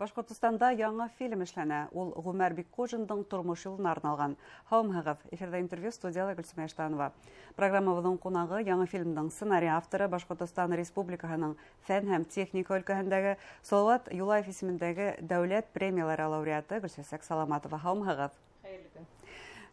Башҡортостанда яңы фильм эшләнә. Ул Ғүмәр Бикҡужиндың тормош юлына арналған. Һаумыһығыҙ! Эфирҙа интервью, студияла Гөлсөмә Иштанова. Программабыҙҙың ҡунағы — яңы фильмдың сценарий авторы, Башҡортостан Республикаһының фән һәм техника өлкәһендәге Салауат Юлаев исемендәге дәүләт премиялары лауреаты Гөлсәсәк Саламатова. Һаумыһығыҙ! Хәйерле көн.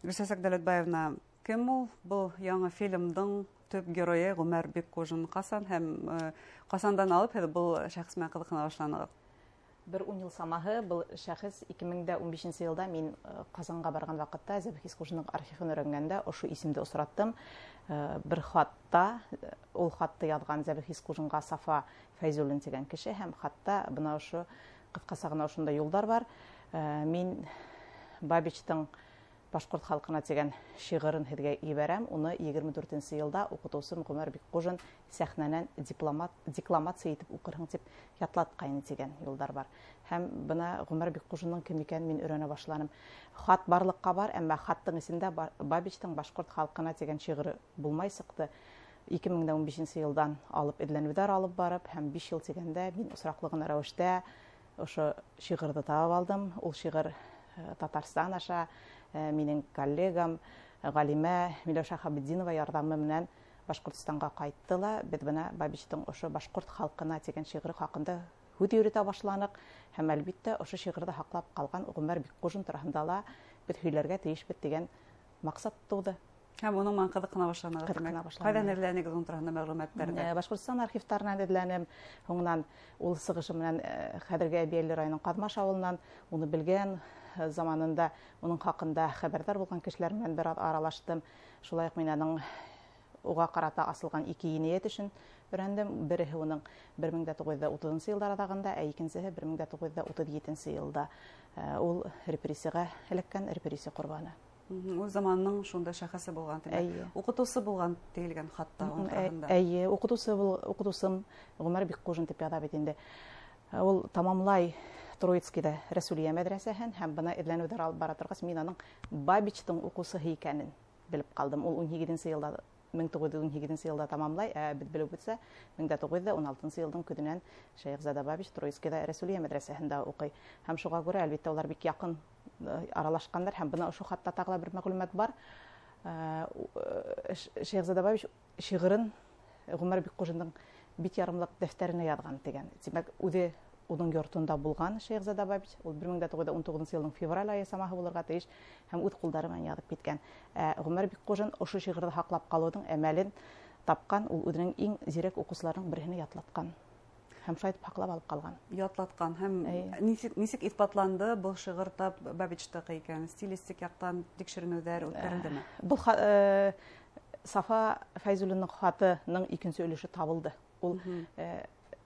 Гөлсәсәк Дәүләтбаевна, кем ул был яңы фильмдың төп геройы Ғүмәр Бикҡужин? Ҡасан һәм ҡасандан алып һеҙ был шәхес менән ҡыҙыҡһына башланығыҙ? Бер 10 йыл самаһы. Был шәхес 2015 йылда мин Ҡазанға барған ваҡытта Зәбих Исҡужиндың архивын өйрәнгәндә ошо исемде осраттым. Бер хатта, ул хатты яҙған Зәбих Исҡужинға Сафа Фәйзуллин тигән кеше, һәм хатта бына ошо ҡыҫҡаса ғына ошондай юлдар бар. Мин Бабичтың башҡорт халҡына тигән шиғырын һеҙгә ебәрәм. Уны 24-нсе йылда уҡытыусым Ғүмәр Бикҡужин сәхнәнән декламация итеп уҡырһың тип ятлатҡайны тигән юлдар бар. Һәм бына Ғүмәр Бикҡужиндың кем икәнен мин өйрәнә башланым. Хат барлыҡҡа бар, әммә хаттың эсендә Бабичтың башҡорт халҡына тигән шиғыры булмай сыҡты. 2015 йылдан алып эҙләнеүҙәр алып барып, һәм 5 йыл тигәндә мин осраҡлы ғына рәүештә ошо шиғырҙы табып алдым. Ул шиғыр Татарстан аша минең коллегам ғалимә Миләүшә Хабетдинова ярҙамы менән Башҡортостанға ҡайтты ла, беҙ бына Бабичтың ошо башҡорт халҡына тигән шиғыры хаҡында һүҙ йөрөтә башланыҡ, һәм әлбиттә ошо шиғырҙы һаҡлап ҡалған Ғүмәр Бикҡужин тураһында ла беҙ һөйләргә тейешбеҙ тигән маҡсат тыуҙы. Һәм уның менән ҡыҙыҡһына башланығыҙ, Ҡыҙыҡһына тимәк. башланым. Ҡайҙан эҙләнегеҙ уның тураһында мәғлүмәттәрҙе? Башҡортостан архивтарынан эҙләнем. Һуңынан ул сығышы менән хәҙерге Әбйәлил районының Ҡаҙмаш ауылынан, уны белгән заманында уның хаҡында хәбәрҙар булған кешеләр менән бер аҙ аралаштым. Шулай уҡ мин аның уға ҡарата асылған ике енәйәт эшен өйрәндем. Береһе уның бер мең дә туғыҙ йөҙ утыҙынсы йылдар аҙағында, ә икенсеһе бер мең дә туғыҙ йөҙ утыҙ етенсе йылда. Ул репрессияға эләккән, репрессия ҡорбаны. Үҙ заманының шундай шәхесе булған, тимәк. Эйе. Уҡытыусы булған тиелгән хатта уның тураһында. Эйе, уҡытыусым Ғүмәр Бикҡужин тип яҙа бит инде. Ул тамамлай Троицкиҙа Рәсүлиә мәҙрәсәһен, һәм бына эҙләнеүҙәр алып бара торғас, мин аның Бабичтың уҡыусыһы икәнен белеп ҡалдым. Ул ун һигеҙенсе йылда, мең туғыҙ йөҙ ун һигеҙенсе йылда тамамлай, ә беҙ белеүебеҙсә, мең дә туғыҙ йөҙ ун алтынсы йылдың көҙөнән Шәйехзада Бабич Троицкиҙа Рәсүлиә мәҙрәсәһендә уҡый. Һәм шуға күрә, әлбиттә, улар бик яҡын аралашҡандар. Һәм бына ошо хатта тағы ла бер мәғлүмәт бар. Шәйехзада Бабич шиғырын Ғүмәр Бикҡужиндың бит ярымлыҡ дәфтәренә яҙған тигән. Тимәк, үҙе уның йортонда булған Шәйехзада Бабич, ул бер мең дә туғыҙ йөҙ ун туғыҙынсы йылдың февраль айы самаһы булырға тейеш, һәм үҙ ҡулдары менән яҙып киткән. Ғүмәр Бикҡужин ошо шиғырҙы һаҡлап ҡалыуҙың әмәлен тапҡан, ул үҙенең иң зирәк уҡыусыларының береһенә ятлатҡан. Һәм шулай итеп һаҡлап алып ҡалған. Ятлатҡан. Һәм Эйе. нисек иҫбатланды был шиғыр тап Бабичтыҡы икән? Стилистик яҡтан тикшеренеүҙәр үткәрелдеме? Был Сафа Фәйзуллиндың хатының икенсе өлөшө табылды. Ул,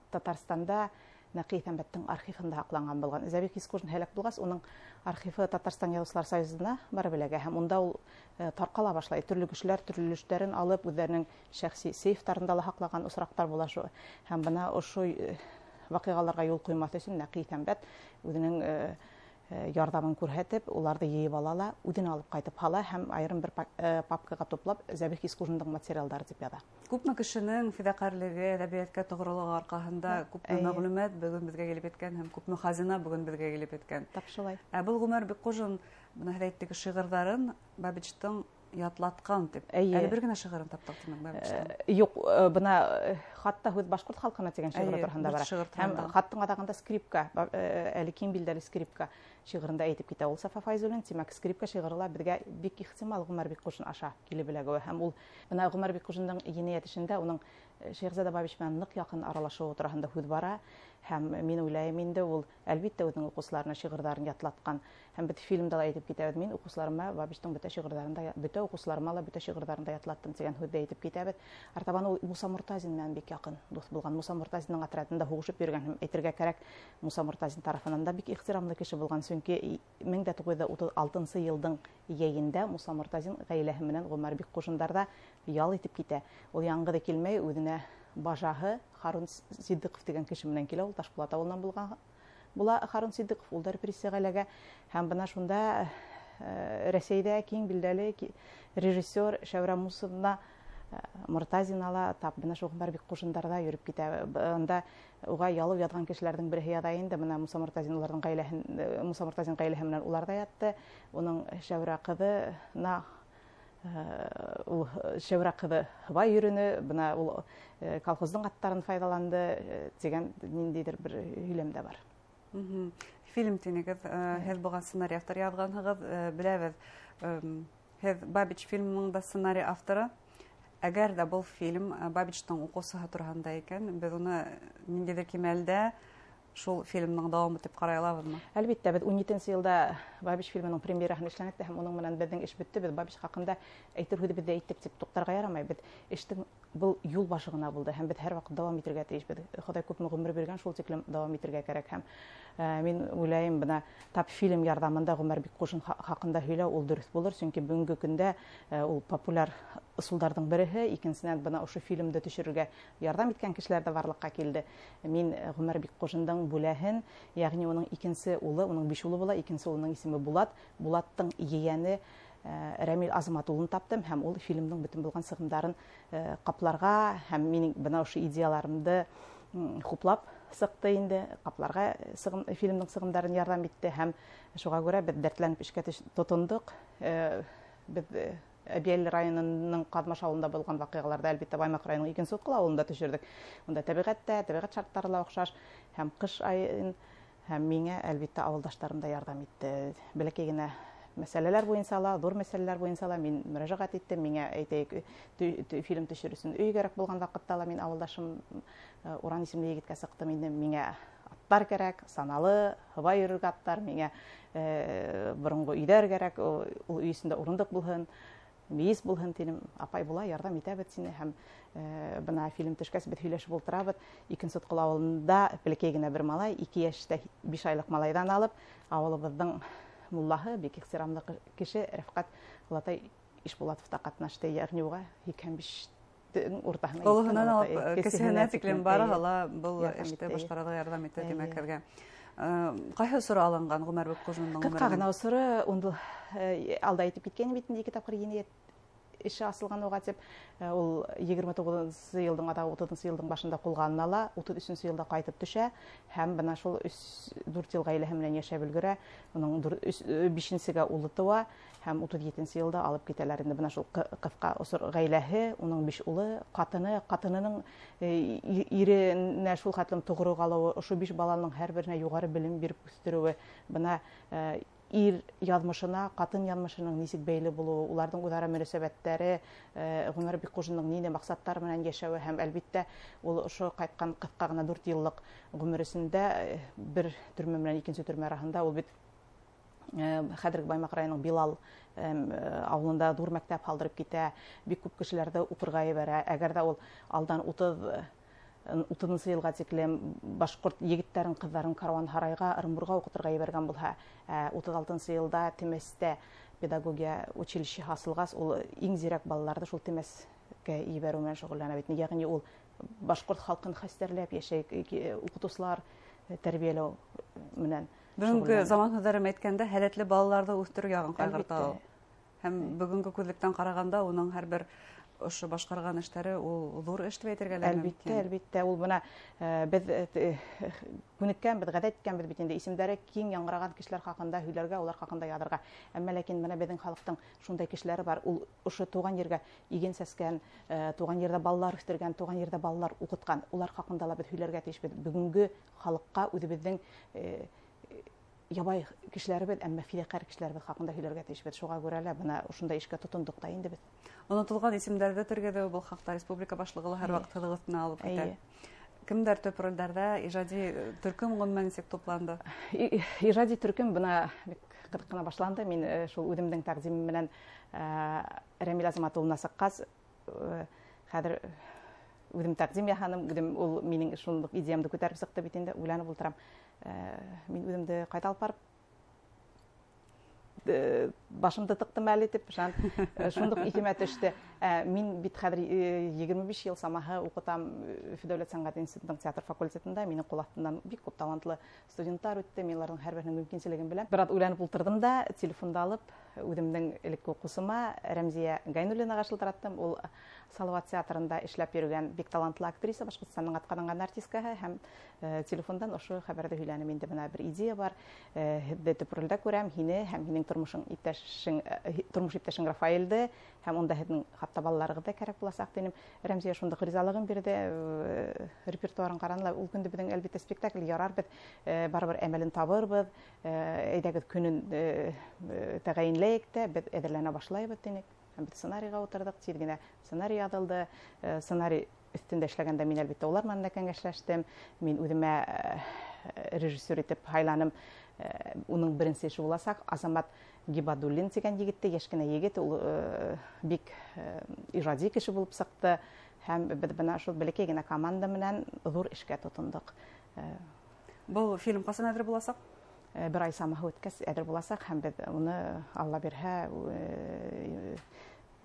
Татарстанда Нәҡи Иҫәнбәттең архивында һаҡланған булған. Зәбих Исҡужин һәләк булғас, уның архивы Татарстан Яҙыусылар Союзына барып эләгә, һәм унда ул тарҡала башлай. Төрлө кешеләр төрлө өлөштәрен алып, үҙҙәренең шәхси сейфтарында ла һаҡлаған осраҡтар була шул. Һәм бына ошо ваҡиғаларға юл ҡуймаҫ өсөн Нәҡи Иҫәнбәт үҙенең ярҙамын күрһәтеп, уларҙы йыйып ала ла, үҙенә алып ҡайтып һала һәм айырым бер папкаға туплап Зәбих Исҡужиндың материалдары тип яҙа. Күпме кешенең фиҙаҡәрлеге, әҙәбиәткә тоғролоғо арҡаһында күпме мәғлүмәт бөгөн беҙгә килеп еткән һәм күпме хазина бөгөн беҙгә килеп еткән. Тап шулай. Ә был Ғүмәр Бикҡужин, бына һеҙ әйттегеҙ, шиғырҙарын Бабичтың ятлатҡан тип. Эйе. Әле бер генә шиғырын таптыҡ, тимәк, Бабичтың. Юҡ, бына хатта һүҙ башҡорт халҡына тигән шиғыры Эйе, тураһында бер бара. шиғыр Һәм тураһында. хаттың аҙағында скрипка, әле киң билдәле скрипка шиғырында әйтеп китә ул Сафа Фәйзуллин. Тимәк, скрипка шиғыры ла беҙгә бик ихтимал Ғүмәр Бикҡужин аша килеп эләгеүе. Һәм ул бына Ғүмәр Бикҡужиндың енәйәт эшендә уның Шәйехзада Бабич менән ныҡ яҡын аралашыуы тураһында һүҙ бара. Һәм мин уйлайым инде, ул әлбиттә үҙенең уҡыусыларына шиғырҙарын ятлатҡан. Һәм беҙ фильмда ла әйтеп китәбеҙ, мин уҡыусыларыма Бабичтың бөтә шиғырҙарын да, бөтә уҡыусыларыма ла бөтә шиғырҙарын да ятлаттым тигән һүҙҙе әйтеп китәбеҙ. Артабан ул Муса Мортазин менән бик яҡын дуҫ булған. Муса Мортазиндың отрядында һуғышып йөрөгән һәм әйтергә кәрәк, Муса Мортазин тарафынан да бик ихтирамлы кеше булған. Сөнки мең дә туғыҙ йөҙ утыҙ алтынсы йылдың йәйендә Муса Мортазин ғаиләһе менән Ғүмәр Бикҡужиндарҙа ял итеп китә. Ул яңғыҙы килмәй, үҙенә бажаһы Харун Сиддиҡов тигән кеше менән килә. Ул Ташбулат ауылынан булған була Харун Сиддиҡов, ул да репрессияға эләгә. Һәм бына шунда Рәсәйҙә киң билдәле режиссер Шәүрә Мусина Мортазина ла тап бына шул Ғүмәр Бикҡужиндарҙа йөрөп китә. Бында уға ялыу яҙған кешеләрҙең береһе яҙа инде. Бына Муса Мортазин уларҙың ғаиләһен, Муса Мортазин ғаиләһе менән улар ҙа ятты. Уның Шәүрә ҡыҙына, ул Шәүрә ҡыҙы һыбай йөрөнө, бына ул колхоздың аттарын файҙаланды тигән ниндәйҙер бер һөйләм дә бар. Фильм тинегеҙ, һеҙ быға сценарий авторы яҙғанһығыҙ, беләбеҙ, һеҙ Бабич фильмының да сценарий авторы. Әгәр ҙә был фильм Бабичтың уҡыусыһы тураһында икән, беҙ уны ниндәйҙер кимәлдә шул фильмдың дауамы тип ҡарай алабыҙмы? Әлбиттә, беҙ 17-нсе йылда Бабич фильмының премьераһын эшләнек тә, һәм уның менән беҙҙең эш бөттө. Беҙ Бабич хаҡында әйтер һүҙебеҙҙе әйттек тип туҡтарға ярамай. Беҙ эштең был юл башы ғына булды, һәм беҙ һәр ваҡыт дауам итергә тейешбеҙ. Хоҙай күпме ғүмер биргән, шул тиклем дауам итергә кәрәк. Һәм мин уйлайым, бына тап фильм ярҙамында Ғүмәр Бикҡужин хаҡында һөйләү ул дөрөҫ булыр, сөнки бөгөнгө көндә ул популяр ысулдарҙың береһе. Икенсенән, бына ошо фильмды төшөрөргә ярҙам иткән кешеләр ҙә барлыҡҡа килде. Мин Ғүмәр Бикҡужиндың бүләһен, йәғни уның икенсе улы, уның 5 улы була, икенсе улының исеме Булат. Булаттың ейәне Рәмил Азамат улын таптым, һәм ул фильмдың бөтөн булған сығымдарын ҡапларға һәм минең бына ошо идеяларымды хуплап сыҡты инде, ҡапларға фильмдың сығымдарын ярҙам итте, һәм шуға күрә беҙ дәртләнеп эшкә тотондоҡ. Беҙ Әбйәлил районының Ҡаҙмаш ауылында булған ваҡиғаларҙы, әлбиттә, Баймаҡ районының Икенсе Утҡол ауылында төшөрҙөк. Унда тәбиғәт тә, тәбиғәт шарттары ла оҡшаш, һәм ҡыш айын, һәм миңә, әлбиттә, ауылдаштарым да ярҙам итте. Бәләкәй генә мәсьәләләр буйынса ла, ҙур мәсьәләләр буйынса ла мин мөрәжәғәт иттем. Миңә, әйтәйек, фильм төшөрөр өсөн өй кәрәк булған ваҡытта ла мин ауылдашым Уран исемле егеткә сыҡтым инде. Миңә аттар кәрәк, саналы, һыбай йөрөргә аттар, миңә боронғо өйҙәр кәрәк, ул өй эсендә урындыҡ булһын, мейес булһын тинем. Апай була, ярҙам итәбеҙ тине. Һәм бына фильм төшкәс беҙ һөйләшеп ултырабыҙ. Икенсе Утҡол ауылында бәләкәй генә бер малай, 2 йәштә 5 айлыҡ малайҙан алып, ауылыбыҙҙың муллаһы, бик ихтирамлы кеше Рәфҡәт Олатай Ишбулатов та ҡатнашты. Йәғни уға һикһән биштең уртаһына еткән Олоһонан олатай, алып, кесеһенә кесеһенә тиклем тиклем, барыһы эйе. ла был Ярҙам эште итте, эйе. башҡарырға ярҙам итте, Эйе. тимәк, һеҙгә. Ҡайһы осоро алынған Ғүмәр Бикҡужиндың Ҡыҫҡа ғүмеренең? ғына осоро, унды алда әйтеп киткәйнем бит инде, 2 тапҡыр енәйәт эше асылған уға тип. Ул егерме туғыҙынсы йылдың аҙағы, утыҙынсы йылдың башында ҡулға алына ла, утыҙ өсөнсө йылда ҡайтып төшә һәм бына шул 3-4 йыл ғаиләһе менән йәшәп өлгөрә. Уның бишенсегә улы тыуа һәм утыҙ етенсе йылда алып китәләр инде. Бына шул ҡыҫҡа осор ғаиләһе, уның 5 улы, ҡатыны, ҡатынының иренә шул хәтлем тоғро ҡалыуы, ошо 5 баланың һәр береһенә юғары белем биреп үҫтереүе, бына ир яҙмышына, ҡатын яҙмышының нисек бәйле булыуы, уларҙың үҙ-ара мөнәсәбәттәре, Ғүмәр Бикҡужиндың ниндәй маҡсаттар менән йәшәүе һәм, әлбиттә, ул ошо ҡайтҡан ҡыҫҡа ғына 4 йыллыҡ ғүмер эсендә бер төрмә менән икенсе төрмә араһында ул бит хәҙерге Баймаҡ районының Билал ауылында ҙур мәктәп һалдырып китә, бик күп кешеләрҙе уҡырға ебәрә. Әгәр ҙә ул алдан утыҙынсы йылға тиклем башҡорт егеттәрен, ҡыҙҙарын Каруан-Һарайға, Ырымбурға уҡытырға ебәргән булһа, утыҙ алтынсы йылда Темәстә педагогия училищеһы асылғас, ул иң зирәк балаларҙы шул Темәскә ебәреү менән шөғөлләнә бит. Йәғни ул башҡорт халҡын хәстәрләп йәшәй, уҡытыусылар тәрбиәләү менән Бөгөнгө шөғөлләнә. заман һүҙҙәрен әйткәндә, һәләтле балаларҙы үҫтереү яғын ҡайғырта ул. Әлбиттә. Һәм бөгөнгө күҙлектән ҡарағанда уның һәр бер ошо башҡарған эштәре ул ҙур эш тип әйтергә лә Әлбиттә, мөмкин. әлбиттә, ул бына беҙ күнеккәнбеҙ, ғәҙәт иткәнбеҙ бит инде исемдәре киң яңғыраған кешеләр хаҡында һөйләргә, улар хаҡында яҙырға. Әммә ләкин бына беҙҙең халыҡтың шундай кешеләре бар, ул ошо тыуған ергә иген сәскән, тыуған ерҙә балалар үҫтергән, тыуған ерҙә балалар уҡытҡан, улар хаҡында ла беҙ һөйләргә тейешбеҙ. Бөгөнгө халыҡҡа үҙебеҙҙең ябай кешеләребеҙ, әммә фиҙаҡәр кешеләребеҙ хаҡында һөйләргә тейешбеҙ. Шуға күрә лә бына ошондай эшкә тотондоҡ та инде беҙ. Онотолған исемдәрҙе тергеҙеү был хаҡта республика башлығы ла һәр ваҡыт һыҙыҡ өҫтөнә алып китә. Кемдәр төп ролдәрҙә? Ижади төркөм ғөмүмән нисек тупланды? Ижади төркөм бына бик ҡыҙыҡ ҡына башланды. Мин шул үҙемдең тәҡдимем менән Рәмил Азамат улына сыҡҡас, хәҙер үҙем тәҡдим яһаным, үҙем ул минең шунлыҡ идеямды күтәреп сыҡты бит инде, уйланып ултырам. Мин үҙемде ҡайта алып барып башымды тыҡтым әле тип, шундуҡ иҫемә төштө. Мин бит хәҙер егерме биш йыл самаһы уҡытам Өфө дәүләт сәнғәт институтының театр факультетында. Минең ҡул аҫтынан бик күп талантлы студенттар үтте. Мин уларҙың һәр береһенең мөмкинселеген беләм. Бер аҙ уйланып ултырҙым да, телефонды алып, үҙемдең элекке уҡыусыма Рәмзиә Гайнуллинаға шылтыраттым. Ул Салават театрында эшләп йөрөгән бик талантлы актриса, Башҡортостандың атҡаҙанған артисткаһы, һәм телефондан ошо хәбәрҙе һөйләнем инде, бына бер идея бар, һеҙҙе төп ролдә күрәм, һине һәм һинең тормош иптәшең Рафаэлде, һәм унда һеҙҙең хатта балаларығыҙ ҙа кәрәк буласаҡ тинем. Рәмзиә шундуҡ ризалығын бирҙе, репертуарын ҡаранылар. Ул көндө беҙҙең әлбиттә спектакль ярар, беҙ барыбер әмәлен табырбыҙ, әйҙәгеҙ көнөн тәғәйенләйек тә, беҙ әҙерләнә башлайбыҙ тинек. Һәм беҙ сценарийға ултырҙыҡ, тиҙ генә сценарий яҙылды. Сценарий өҫтөндә эшләгәндә мин әлбиттә улар менән дә кәңәшләштем. Мин үҙемә режиссер итеп һайланым. Уның беренсе эше буласаҡ Азамат Гибадуллин тигән егетте, йәш кенә егет, ул бик ижади кеше булып сыҡты. Һәм беҙ бына шул бәләкәй генә команда менән ҙур эшкә тотондоҡ. Был фильм ҡасан әҙер буласаҡ? Бер ай самаһы үткәс әҙер буласаҡ, һәм беҙ уны Алла бирһә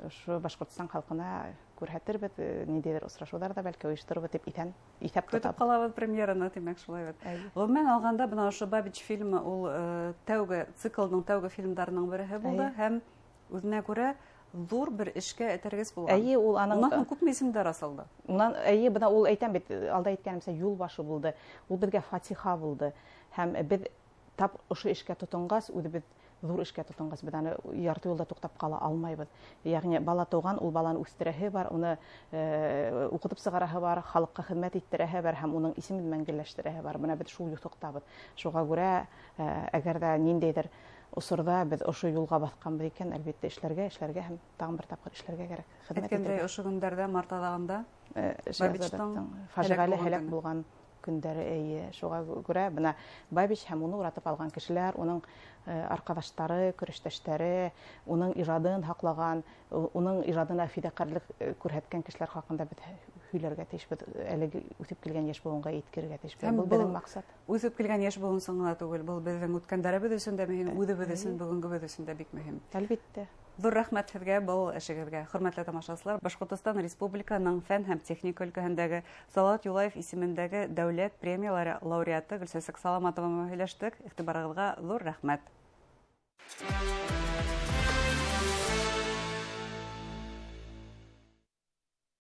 ошо Башҡортостан халҡына күрһәтербеҙ, ниндәйҙер осрашыуҙар ҙа бәлки ойошторорбоҙ тип иҫәп Көтөп тотабыҙ. ҡалабыҙ премьераны, тимәк, шулай бит. Әйе. Ғөмүмән алғанда, бына ошо Бабич фильмы ул тәүге циклдың тәүге фильмдарының береһе булды Әйе. һәм үҙенә күрә ҙур бер эшкә этәргес булған. Әйе, ул аның Унан һуң күпме исемдәр асылды? Унан, әйе, бына ул әйтәм бит, алда әйткәнемсә, юл башы булды. Ул беҙгә фатиха булды. Һәм беҙ тап ошо эшкә тотонғас, үҙебеҙ ҙур эшкә тотонғас, беҙ аны ярты юлда туҡтап ҡала алмайбыҙ. Йәғни бала тыуған, ул баланы үҫтерәһе бар, уны уҡытып сығараһы бар, халыҡҡа хеҙмәт иттерәһе бар һәм уның исемен мәңгеләштерәһе бар. Бына беҙ шул юҫыҡтабыҙ. Шуға күрә, әгәр ҙә ниндәйҙер осорҙа беҙ ошо юлға баҫҡанбыҙ икән, әлбиттә эшләргә, эшләргә һәм тағын бер тапҡыр эшләргә кәрәк. Хеҙмәт Әйткәндәй, итергә. ошо көндәрҙә март аҙағында Шәһзадаттың Бабичтың фажиғәле һәләк булған һәләк көнө. булған көндәре, эйе. Шуға күрә бына Бабич һәм уны уратып алған кешеләр, уның арҡаҙаштары, көрәштәштәре, уның ижадын һаҡлаған, уның ижадына фиҙаҡәрлек күрһәткән кешеләр хаҡында беҙ һөйләргә тейешбеҙ, әлеге үҫеп килгән йәш быуынға еткерергә тейешбеҙ. Һәм Был был беҙҙең маҡсат. Үҫеп килгән йәш быуын өсөн генә түгел, был беҙҙең үткәндәребеҙ өсөн дә мөһим, үҙебеҙ өсөн, бөгөнгөбөҙ өсөн дә бик мөһим. Әлбиттә. Ҙур рәхмәт һеҙгә был эшегеҙгә. Хөрмәтле тамашасылар, Башҡортостан Республикаһының фән һәм техника өлкәһендәге Салауат Юлаев исемендәге дәүләт премиялары лауреаты Гөлсәсәк Саламатова менән һөйләштек. Иғтибарығыҙға ҙур рәхмәт.